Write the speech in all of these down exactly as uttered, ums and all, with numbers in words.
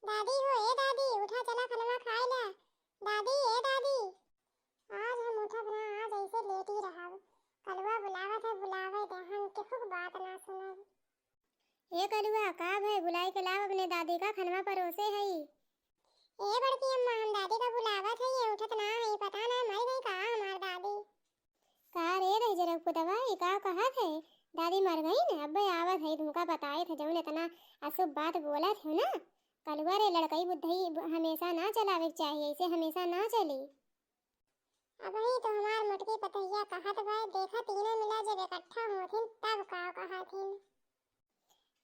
दादी हो, ए दादी, उठा, चला खनवा खाए ला। दादी, ए दादी। आज हम उठब ना, आज ऐसे लेटी रहब। कलुआ बुलावत है, बुलावे दे, हमके कुछ बात ना सुनब। ए कलुआ, का भय, बुलाई के लाव अपने दादी का, खनवा परोसे हई। ए बड़की अम्मा, हम दादी का बुलावत हई, ये उठत ना हई, पता ना मर गई का हमार दादी। का रे रह जरक पुतवा, ई का कहत है? दादी मर गई न? अब्बे आवत है, तुमका बताए थे, जौन इतना अशुभ बात बोलत है ना। कलुआ रे लड़कई बुद्धई ब-, हमेशा ना चलावे के चाहिए, ऐसे हमेशा ना चली। अबही तो हमार मोटकी पतहिया कहत बा, देखा तीनों मिला जब इकट्ठा होथिन तब का कहथिन।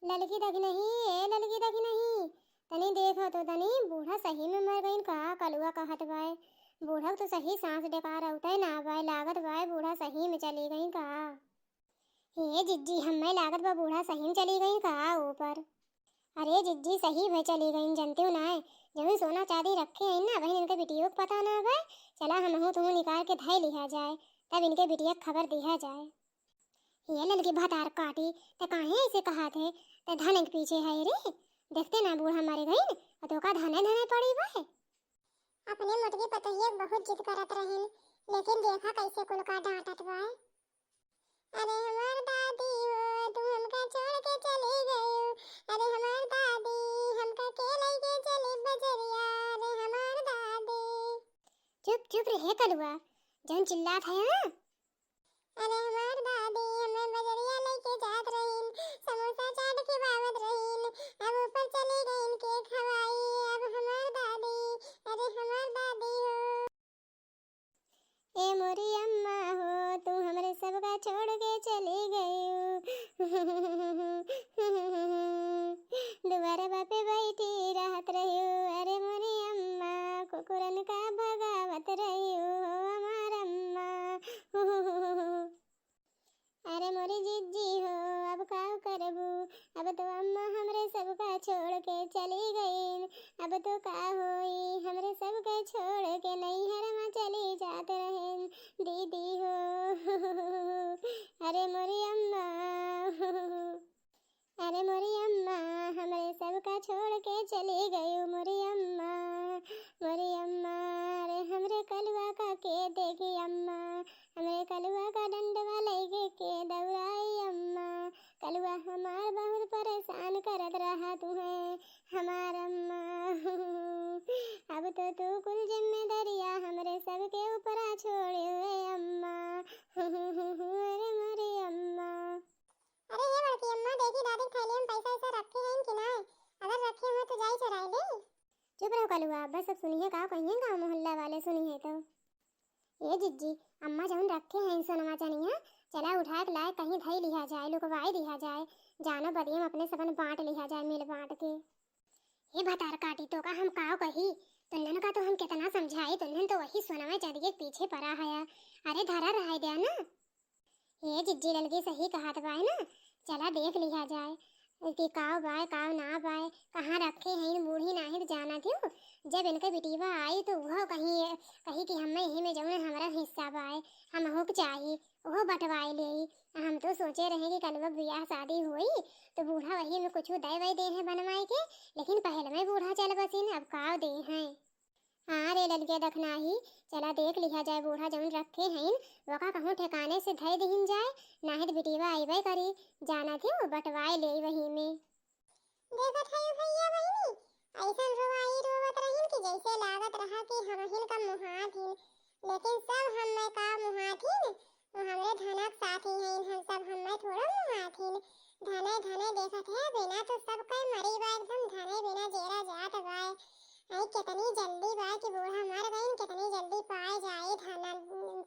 ललकी दखिनही, ए ललकी दखिनही, तनी देखो तो तनी, बूढ़ा सही में मर गईन का? कलुआ कहत बाय, बूढ़ा तो सही सांस डेकार उतय ना बाय, लागत बाय बूढ़ा सही में चली गईन का? हे जिज्जी, हमें लागत बा बूढ़ा सही में चली गईन का ऊपर? अरे जिज्जी, सही में चली गईन, जनते हो ना है, जौन सोना चांदी रखे हैं ना, बहन इनके बिटियों को पता ना बाय। चला हमहू तुहू निकाल के धय लिहा जाए, तब इनके बिटिया के खबर दिहा जाए। ये ललकी भतार काटी, ते काहे ऐसे कहा थे? ते धन के पीछे है रे, देखते ना बूढ़ा मर गईन, और तो का धने धने पड़ी बा। अपने मोटकी पतोहिया के बहुत जिद करत रहिन, लेकिन देखा कैसे कुल का डांटत बा। अरे हमार दादी हो, तू हमका छोड़ के चली गई, अरे हमार दादी, हमका के लेके चली बजरिया, अरे हमार दादी। चुप चुप रहे कलुआ, जौन चिल्लात है, हाँ? अरे हमार दादी, हमें बजरिया लेके जात रहीन, समोसा चाट खिलावत रहीन, अब ऊपर चली गईन के खवाई, अब हमार दादी, अरे हमार दादी हो। ए मोरी अम्मा हो, तू हमरे सबका छोड़ के चली गई। दुआरवा पे बैठी रहत रहियो, अरे मोरी अम्मा, कुकुरन का भगावत रहियो हो हमार अम्मा। अरे मोरी जिज्जी हो, अब का करबू? अब तो अम्मा हमरे सबका छोड़ के चली गईन। अब तो का होई, हमरे सबके छोड़ के नैहर में चली जात रहेन दीदी हो। अरे मोरी अम्मा। अरे मोरी अम्मा, हमरे सबका छोड़ के चली गई मोरी अम्मा, मोरी अम्मा। अरे हमरे कलुआ का के देखी अम्मा, हमरे कलुआ का डंडवा लइके के दौड़ाई अम्मा। कलुआ हमार बहुत परेशान करत रहा तू है हमार अम्मा। अब तो तू कुल जिम्मेदारिया हमरे सबके ऊपरा छोड़े हुए अम्मा। अरे मोरी अम्मा। अरे हे बड़की अम्मा, देखी दादी के थैली में पैसा ऐसा रखे हैं कि ना? अगर रखे हो तो जाई चुराई ले। चुप रहो कलुआ, बस अब सुनिए का कहिए, गाँव मोहल्ला वाले सुनिए तो। ए जिज्जी, अम्मा जौन रखे हैं सोनवा चनिया, चला उठा के लाए कहीं धई लिहा जाए, लुकवाई दिहा जाए, जानो बदियम अपने सबन बांट लिहा जाए मिल बांट के। हे भतार काटी, तो का हम काव कही, तुन्हन का तो हम कितना समझाई, तुन्हन तो वही सोनवा चनिया के पीछे पड़ा है। अरे धरा रहा द्या ना। ए जिज्जी ललकी सही कहत बाय ना, चला देख लिहा जाए कि काव बाय काव ना बाय, कहाँ रखे हैं बूढ़ी नाहित जाना थियो। जब इनके बिटिया आई तो वह कही, कही कि हमें यही में जौन हमारा हिस्सा बाय, हमहू के चाही, वह बंटवाए लेई। हम तो सोचे रहे कि कलुआ के बियाह शादी होई तो बूढ़ा वही में कुछ दे वही दे हैं बनवाए के, लेकिन पहले में बूढ़ा चल बसिन, अब काव दे हैं। हाँ रे ललके दखनाही, चला देख लिहा जाए बूढ़ा जौन रखे हईन, वका कहूँ ठिकाने से धई दिहिन जाए, नाहीं त बिटिया अइबे करी, जाना थे वो बंटवाए लेई वही में। देखत हई भैया बहिनी, अइसन रोवाई रोवत रहिन कि जैसे लागत रहा कि हमहिन का मुहात हिन, लेकिन सब हम्मे का मुहात हिन, वो हमरे धनक साथी हईन, हम सब हम्मे थोड़ा मुहात हिन। धने धने देखत है, बिना तो सब कई मरी बा, एकदम धने बिना जेरा जात बा। आई कितनी जल्दी बा कि बूढ़ा मर गईन, कितनी जल्दी पाए जाए धना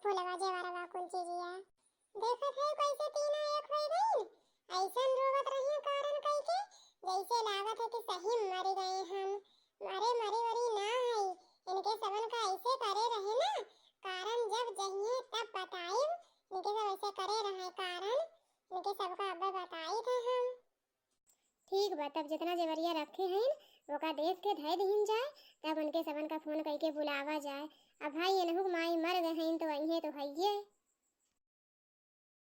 फुलवा जेवरवा कुल चीजिया। देखत है कैसे तीनों एक हो गईन, अइसन रोवत रहियो कारण कई के, जैसे लागत है कि सही मर गए हम। अरे मरी वरी ना है, इनके सबन का ऐसे करे रहे ना, कारण जब जहिए तब बताइब, इनके सब ऐसे करे रहे कारण, इनके सबका अब्बे बताई थे हम। ठीक बा, तब जितना जेवरिया रखे हईन, ओका देख के धय दिहिन जाए, तब उनके सबन का फोन कई के बुलावा जाए। अब भाई, एनहू के माई मर गए हईन, तो अइहें